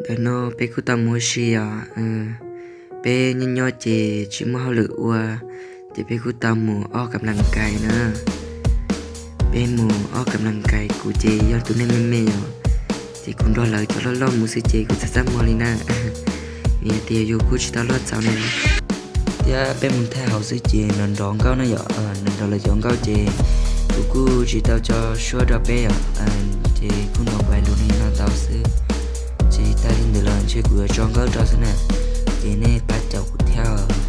Ntawm no peb kuj tau mus ua si os. Peb nyob nyob ces tsis muaj hauj lwm ua, ces peb kuj tau mus ob kam las kais na. Peb mus ob kam las kais, kuv ces yog tus neeg me me os, ces kuv nrog lawv cov loj loj mus xwb ces kuv txaj txaj muag li na. Vim hais tias yus kuj tsis tau loj txaus ne. Thiab peb mus thaij hauv xwb ces nrov nrov nkauj na yom, nrov nrov lawv cov nkauj ces kuv kuj tsis tau tso suab rau peb yom, ces kuj hnov kuv hais lus li no tau xwb. Ces tag li ntawd los ntshe kuv yuav tso nkauj rau xwb na, ces nej pab caum kuv thiab.